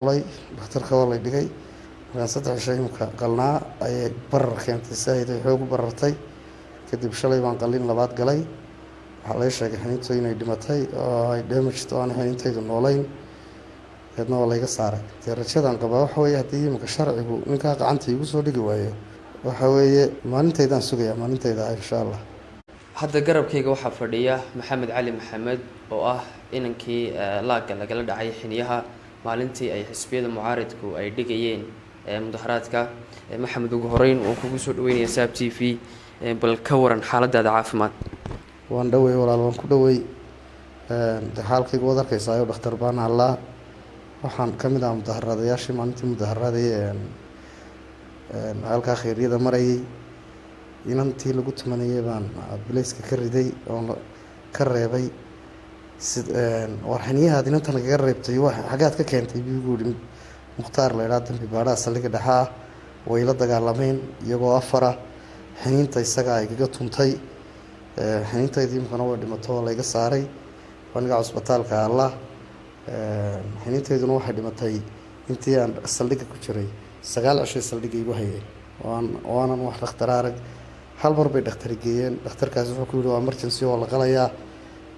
Dhakhtarka waa lay dhigay. Markaan 3 cisho imika qalnaa ayay barar keentay, saaid ay xoog u barartay. Kadib shalay baan qalin labaad galay. Waxaa laga sheegay xiniintu inay dhimatay oo ay damaged oo aan xiniintaydu noolayn. Deedna waa layga saaray. Dee rajadan qabaa waxa weeye, haddii imika sharcigu ninkaa gacanta iigu soo dhigi waayo, waxa weeye maalintaydaan sugaya, maalintayda, insha Allah. Hadda garabkayga waxaa fadhiya Maxamed Cali Maxamed oo ah inankii laagga lagala dhacay xiniyaha maalintii ay xisbiyada mucaaridku ay dhigayeen mudaharaadka. Maxamed, ugu horeyn waan kugu soo dhaweynaya Saab TV. Bal ka waran xaaladaada caafimaad? Waan dhowey walaal, waan ku dhowey. De xaalkayga waad arkaysaayo, dhakhtar baan hallaa. Waxaan ka mid ahaa mudaharaadayaashii maalintii mudaharaadayay halkaa kheyryada marayay. Inantii lagu tumanayay baan bilayska ka riday oon ka reebay. Si war xiniyahaad inantan lagaga reebtay, wa xaggaad ka keentay, buu igu yihi Mukhtaar la idhaha, dambi baadhaha saldhigga dhexe ah. Way la dagaalameen iyagoo afara. Xiniinta isaga ay kaga tuntay. Xiniintaydii imkana way dhimato oo layga saaray. Aniga cusbitaalka allah. Xiniintayduna waxay dhimatay intii aan saldhigga ku jiray. 9 cishay saldhigga igu hayeen oo aanan wax dhakhtar arag. Hal mar bay dhakhtari geeyeen. Dhakhtarkaasi wuxuu ku yihi waa emergency, oo la qalayaa.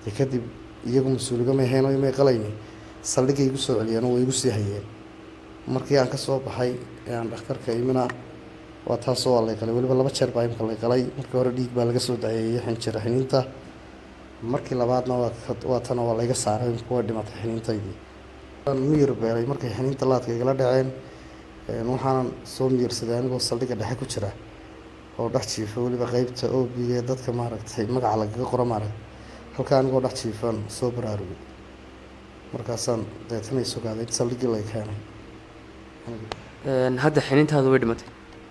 Dee kadib iyagu mas-uuligama ahayn oo imay qalayni. Saldhiggay igu soo celiyeen oo way igu sii hayeen. Markii aan kasoo baxay ee aan dhakhtarka imina, waa taasoo waa lay qalay. Weliba laba jeer baa imka lay qalay. Markii hore dhiig baa laga soo daayeeyey xinjira xiniinta. Markii labaadna waa tana, waa layga saaray. Imka way dhimatay xiniintaydii. Waan miyir beelay markay xiniinta laadka igala dhaceen. Waxaanan soo miyirsaday anigoo saldhigga dhexe ku jira oo dhex jiifa, weliba qeybta OB ee dadka maaragtay magaca lagaga qoro maarag. Halkaa anigoo dhex jiifaan soo baraarugay. Markaasaan deetana is ogaaday in saldhiggii lay keenay. Hadda xiniintaadu way dhimatay?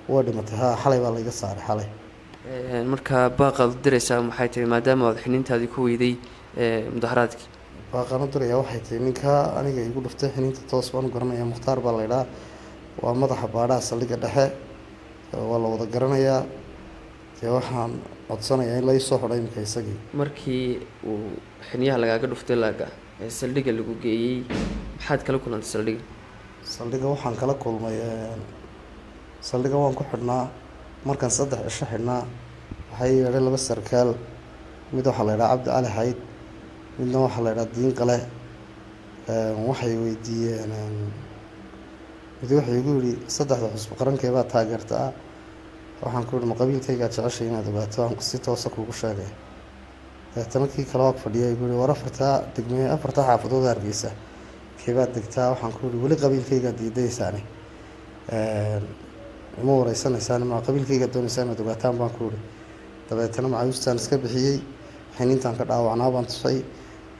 Waa dhimatay, haa. Xalay baa layga saaray, xalay. Marka baaqaad u diraysaa maxay tahay, maadaama aad xiniintaadii ku weyday mudaharaadkii? Baaqaan u dirayaa waxay tahay, ninkaa aniga igu dhuftay xiniinta toos baan u garanaya. Mukhtaar baa laydhaa, waa madaxa baadhaha saldhigga dhexe, waa la wada garanayaa. Dee waxaan codsanayaa in la ii soo xidho imika isagii. Markii uu xiniyaha lagaaga dhuftay laaga ee saldhigga lagu geeyey, maxaad kala kulantay saldhigga? Saldhigga waxaan kala kulmay, saldhigga waan ku xidhnaa. Markaan 3 cisho xidhnaa, waxaa ii yeedhay laba sarkaal. Mid waxaa la idhaha Cabdi Cali Xayd, midna waxaa la idhaha Diin Qale. Waxay weydiiyeen, mid wuxuu igu yidhi, "Saddexda xusbi qarankeebaa taageerta ah?" Waxaan ku yihi, "Ma qabiilkaygaa jeceshay inaad ogaato? Aan si toosa kuugu sheegay." Deetana kii kale ag fadhiya igu yihi, "War afartaa degmee, afartaa xaafadood Hargeysa keebaad degtaa?" Waxaan ku yihi, "Weli qabiilkaygaa diidaysaani, ima wareysanaysaan, ma qabiilkaygaa doonaysaa inaad ogaataan?" baan ku yihi. Dabeetana macawistaan iska bixiyey, xiniintaan ka dhaawacnaa baan tusay.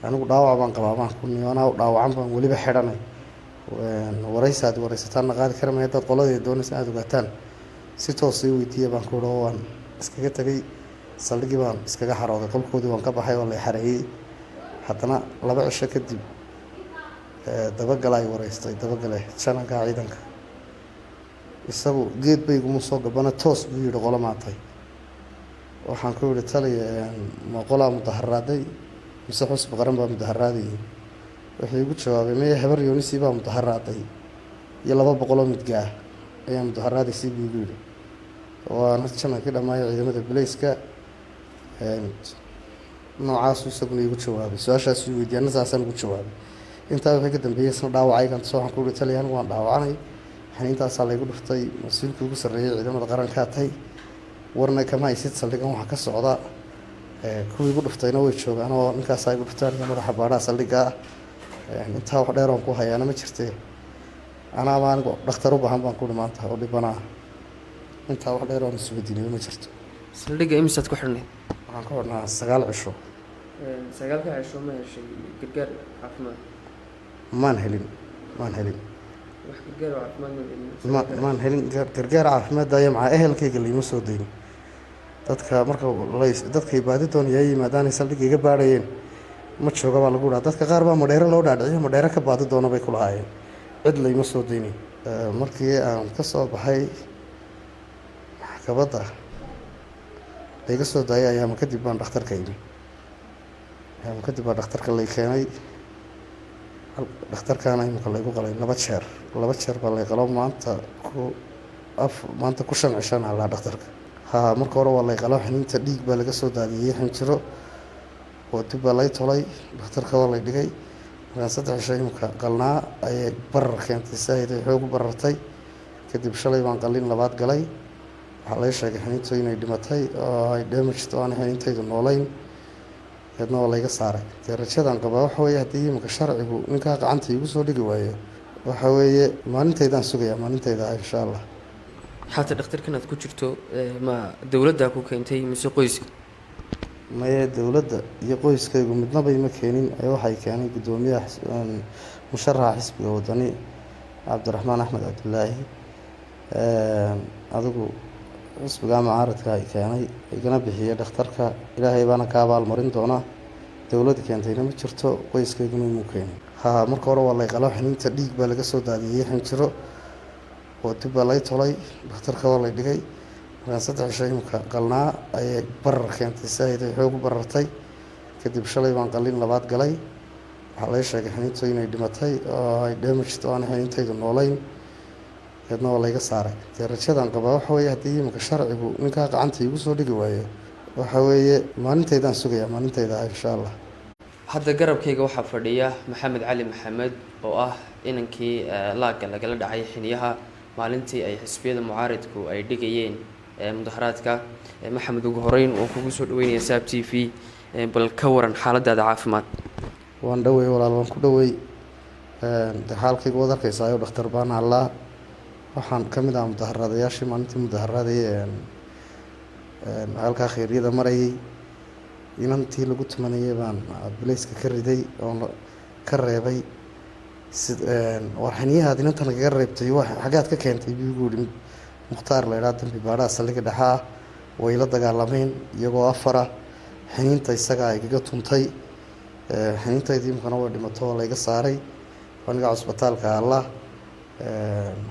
"Anigu dhaawac baan qabaa," baan ku nii, "anaa dhaawacan baan weliba xidhanay. Waraysaad wareysataanna qaadi kara maya. Haddaad qoladeeda doonaysa inaad ogaataan, si toos ii weydiiya," baan ku yihi. Oo waan iskaga tegay saldhiggii, baan iskaga xarooday qolkoodii, waan ka baxay oo la xareeyey. Haddana 2 cisho kadib dabagala ay wareystay, dabagale jananka ciidanka. Isagu geed ba iguma soo gabana, toos buu yihi, "Qolo maatay?" Waxaan ku yihi, "Taliya, ma qolaa mudaharaaday mise xusbi qaran baa mudaharaadayay?" Wuxuu igu jawaabay, "Maya, Habar Yoonisii baa mudaharaaday iyo 200 oo midgaah ayaa mudaharaadaysay," buu igu yidhi. Waana janankii dhammaaya ciidamada bileyska. Noocaasu isaguna igu jawaabay su-aashaasuu weydiiyay, anna saasaan ugu jawaabay. Intaa wixii ka dambeeyey isna dhaawacaygan tuso. Waxaan ku uhi, "Taliya, anigu waan dhaawacanay, xiniintaasaa laygu dhuftay. Mas-uulkii ugu sarreeyay ciidamada qarankaa tay, warna kama haysid saldhigan waxa ka socda. Kuwii igu dhuftayna way joogaan oo ninkaasaa igu dhuftay aniga, madaxa baadhaha saldhigga ah. Intaa wax dheer oon ku hayaana ma jirte. Anaaba anigu dhakhtar u baahan," baan ku uhi, "maanta oo dhibanaa. Intaa wax dheer oon isweydiinay ma jirto." Saldhigga imisaad ku xidhnayd? Waxaan ku xidhnaa 9 cisho. 9-ka cisho ma heshay gargaar caafimaad? Maan helin, maan helin. Wax gargaar oo caafimaad ma helin? Ma maan helin gargaar caafimaad daaya, macaa ehelkayga liima soo dayn. Dadka marka dadkay baadi doonaya yimaadaanay saldhigga iga baadhayeen, "Ma jooga," baa lagu dhaha. Dadka qaar baa Madheero loo dhaadhiciyo, "Madheero ka baadi doona," bay ku lahaayeen. Cid layma soo daynin. Markii aan ka soo baxay maxkamadda, layga soo daayay, ayaama kadib baan dhakhtarka imi. Ayaama kadib baa dhakhtarka lay keenay. Dhakhtarkaana imika laygu qalay 2 jeer, 2 jeer baa lay qalo maanta, ku af maanta ku 5 cishaan halaa dhakhtarka. Ha, marka hore waa lay qalo, xiniinta dhiig baa laga soo daadiyey, xinjiro oo dib baa lay tolay, dhakhtarka waa lay dhigay. Markaan 3 cisho imika qalnaa ayay barar keentay, saaid ay xoog u barartay. Kadib shalay baan qalin labaad galay. Waxaa lay sheegay xiniintu inay dhimatay oo ay damaged oo aan xiniintaydu noolayn, deedna waa layga saaray. Dee rajadan qabaa waxa weeye, haddii imika sharcigu ninkaa gacanta iigu soo dhigi waayo, waxa weeye maalintaydaan sugayaa, maalintayda insha Allah. Xataa dhakhtarkan aad ku jirto ma dowladdaa ku keentay mise qoyska? Maye, dowladda iyo qoyskaygu midnaba ima keenin ee waxay keenay guddoomiyaha musharaxa xisbiga Wadani, Cabdiraxmaan Axmed Cabdilaahi. Adigu xisbiga mucaaradka ay keenay, igana bixiyey dhakhtarka, Ilaahay baana ka abaalmarin doona. Dowladda keentayna ma jirto, qoyskayguna imuu keenin. Ha, marka hore waa lay qalo, xiniinta dhiig baa laga soo daadiyey, xinjiro oo dib baa lay tolay, dhakhtarka waa lay dhigay. Markaan 3 cisho imika qalnaa ayay barar keentay, saaid ay xoog u barartay. Kadib shalay baan qalin labaad galay. Waxaa lay sheegay xiniintu inay dhimatay oo ay damaged oo aan xiniintaydu noolayn, deedna waa layga saaray. Dee rajadan qabaa waxa weeye, haddii imika sharcigu ninkaa gacanta iigu soo dhigi waayo, waxa weeye maalintaydaan sugayaa, maalintayda insha Allah. Hadda garabkayga waxaa fadhiya Maxamed Cali Maxamed oo ah inankii laagga lagala dhacay xiniyaha maalintii ay xisbiyada mucaaridku ay dhigayeen mudaharaadka. Maxamed, ugu horeyn waan kugu soo dhaweynaya Saab TV. Bal ka waran xaaladaada caafimaad? Waan dhawey walaal, waan ku dhawey. De xaalkaygu waad arkaysaa, dhakhtar baan allaa. Waxaan ka mid ahaa mudaharadayaashii maalintii mudaharaadayay halkaa kheyryada marayay. Inantii lagu tumanayay baan bileyska ka riday oon ka reebay. Si war xiniyahaad inantan kaga reebtay, wa xaggaad ka keentay, buu igu yihi. Mukhtaar la idhaha, dambi baadhaha saldhigga dhexe ah, way la dagaalameen iyagoo afara. Xiniinta isagaa igaga tuntay, xiniintaydii imkana way dhimato oo layga saaray aniga cusbitaalka allah.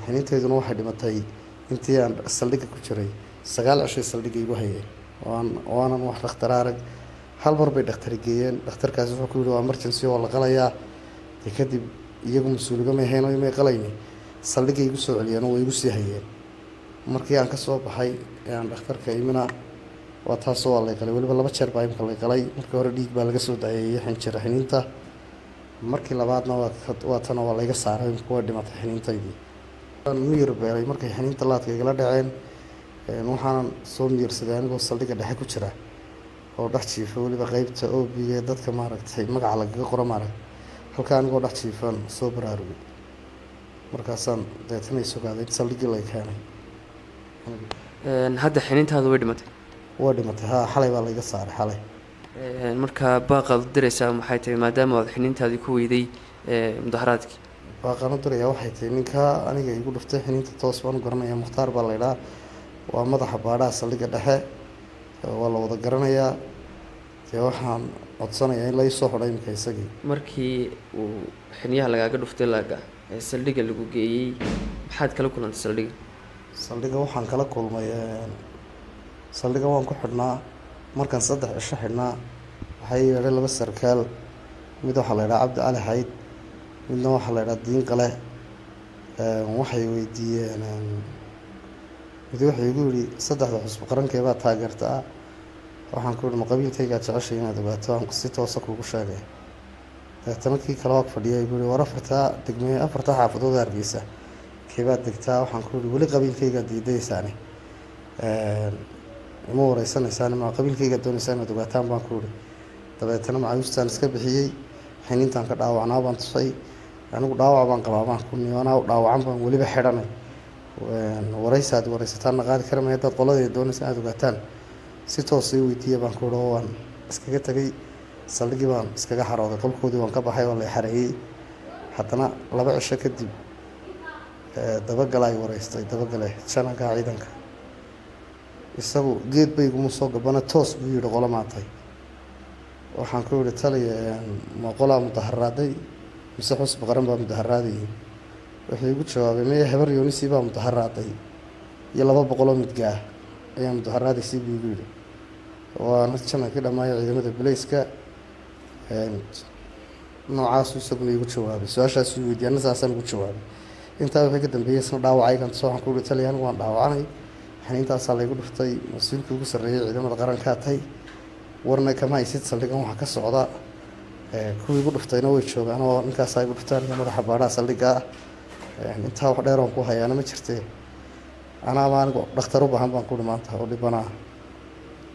Xiniintayduna waxay dhimatay intii aan saldhigga ku jiray. 9 cishay saldhigga igu hayeen oo aanan wax dhakhtar arag. Hal mar bay dhakhtari geeyeen, dhakhtarkaasi wuxuu ku yihi waa emergency, waa la qalayaa. Dee kadib iyagu mas-uuligama ahayn oo imay qalayni, saldhiggay igu soo celiyeen oo way igu sii hayeen. Markii aan kasoo baxay ee aan dhakhtarka imina, waa taasoo waa lay qalay. Weliba 2 jeer baa imka lay qalay. Markii hore dhiig baa laga soo daayay xinjira xiniinta, markii labaadna waa tana, waa layga saaray, imka waa dhimatay xiniintaydii. Waan miyir beelay markay xiniinta laadka igala dhaceen. Waxaanan soo miyirsaday anigoo saldhigga dhexe ku jira oo dhex jiifa, weliba qeybta OB-ga dadka maaragtay magaca lagaga qoro maarag, halkaa anigoo dhex jiifaan soo baraarugay. Markaasaan deetana isogaaday in saldhiggii lay keenay. Hadda xiniintaadu way dhimatay? Waa dhimatay, ha, xalay baa layga saaray, xalay. Marka baaqaad u diraysaa maxay tahay, maadaama aad xiniintaadii ku weyday mudaharaadkii? Baaqaan u dirayaa waxay tahay, ninkaa aniga igu dhuftay xiniinta toos baan u garanaya. Mukhtaar baa laydhaa, waa madaxa baadhaha saldhigga dhexe, waa la wada garanayaa. Dee waxaan codsanayaa in la isoo xidho imika isagii. Markii uu xiniyaha lagaaga dhuftay laaga ee saldhigga lagu geeyey, maxaad kala kulantay saldhigga? Saldhigga waxaan kala kulmay, saldhigga waan ku xidhnaa. Markaan 3 cisho xidhnaa, waxaa ii yeedhay 2 sarkaal. Mid waxaa la idhaha Cabdi Cali Xayd, midna waxaa la idhaha Diin Qale. Waxay weydiiyeen, mid wuxuu igu yihi, saddexda xusbi qarankeebaa taageerta ah? Waxaan ku yihi, ma qabiilkaygaa jeceshay inaad ogaato? Aan si toosa kuugu sheegay. Deetana kii kale ag fadhiya igu yihi, war afartaa degmee, afartaa xaafadood Hargeysa keebaad degtaa? Waxaan ku yihi, weli qabiilkaygaa diidaysaani, ima wareysanaysaan, ma qabiilkaygaa doonaysaa inaad ogaataan, baan ku yihi. Dabeetana macawistaan iska bixiyey, xiniintaan ka dhaawacnaa baan tusay. Anigu dhaawac baan qabaa baan ku anaa dhaawacan baan weliba xidhanay, waraysi aad wareysataanna qaadi kara maya. Haddaad qoladeeda doonaysa inaad ogaataan, si toos ii weydiiya, baan ku yihi. Oo waan iskaga tegay saldhiggii, baan iskaga xarooday, qolkoodii waan ka baxay, waa lay xareeyey. Haddana 2 cisho kadib dabagala ay wareystay, dabagale jananka ciidanka. Isagu geed bayguma soo gabana, toos buu yihi, qolo maatay? Waxaan ku yihi, taliya, ma qolaa mudaharaaday mise xusbi qaran baa mudaharaadayay? Wuxuu igu jawaabay, maya, Habar Yoonisii baa mudaharaaday iyo 200 oo midgaah ayaa mudaharaadaysay, buu igu yidhi. Waana janankii dhammaaya ciidamada bileyska. Noocaasu isaguna iigu jawaabay su-aashaasuu weydiiyey, anna saasaan ugu jawaabay. Intaa wixii ka dambeeyey isna dhaawacaygan soo waxaan ku uhi, taliya, anigu waan dhaawacanay, xiniintaasaa laygu dhuftay, mas-uulkii ugu sarreeyey ciidamada qarankaa tay, warna kama haysid saldhigan waxa ka socda, kuwii igu dhuftayna way joogaan oo ninkaasaa igu dhuftay aniga madaxa baadhaha saldhigga ah. Intaa wax dheer oon ku hayaana ma jirtee, anaaba anigu dhakhtar u baahan baan ku uhi maanta oo dhibanaa.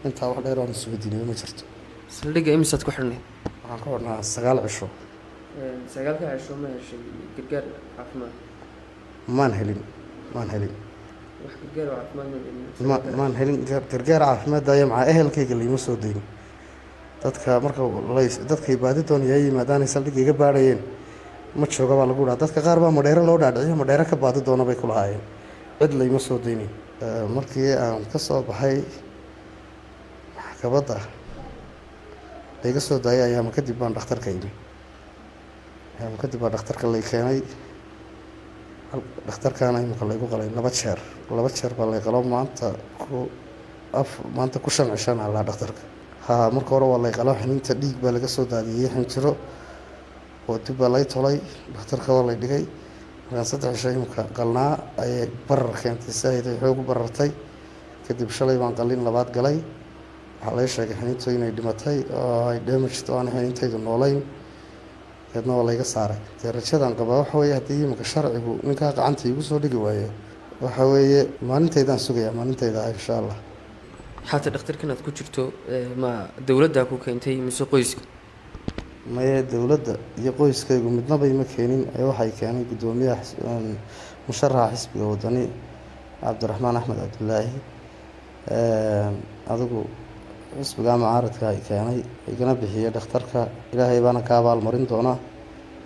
Intaa wax dheer oon isweydiinay ma jirto. Saldhigga imisaad ku xidhnayd? Waxaan ku xidhnaa 9 cisho. 9-ka cisho ma heshay gargaar caafimaad? Maan helin, maan helin. Wax gargaar oo caafimaad ma helin? Ma maan helin gargaar caafimaad daaya, macaa ehelkayga liima soo dayn. Dadka marka lays dadkay baadi doonaya yimaadaanay saldhigga iga baadhayeen, ma jooga baa lagu dhaha. Dadka qaar baa Madheero loo dhaadhiciyo, Madheero ka baadi doona bay ku lahaayeen. Cid layma soo daynin. Markii aan ka soo baxay maxkamadda layga soo daayay, ayaama kadib baan dhakhtarka imi. Ayaama kadib baa dhakhtarka lay keenay. Dhakhtarkaana imika laygu qalay 2 jeer. 2 jeer baa lay qalo. Maanta ku af maanta ku 5 cishana allaa dhakhtarka. Ha, marka hore waa lay qalo, xiniinta dhiig baa laga soo daadiyey, xinjiro oo dib baa lay tolay, dhakhtarka waa lay dhigay. Markaan 3 cisho imika qalnaa ayay barar keentay, saaid ay xoog u barartay. Kadib shalay baan qalin labaad galay. Waxaa laga sheegay xiniintu inay dhimatay oo ay damaged oo aan xiniintaydu noolayn, deedna waa layga saaray. Dee rajadan qabaa waxa weeye, haddii imika sharcigu ninkaa gacanta iigu soo dhigi waayo, waxa weeye maalintaydaan sugayaa, maalintayda ah, insha Allah. Xataa dhakhtarkan aad ku jirto ma dowladdaa ku keentay mise qoyska? Maye, dowladda iyo qoyskaygu midnaba ima keenin ee waxay keenay guddoomiyaha musharaxa xisbiga Wadani, Cabdiraxmaan Axmed Cabdilaahi. Adigu xisbiga mucaaradka ay keenay, igana bixiyey dhakhtarka. Ilaahay baana ka abaalmarin doona.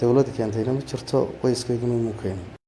Dowladda keentayna ma jirto, qoyskayguna imuu keenin.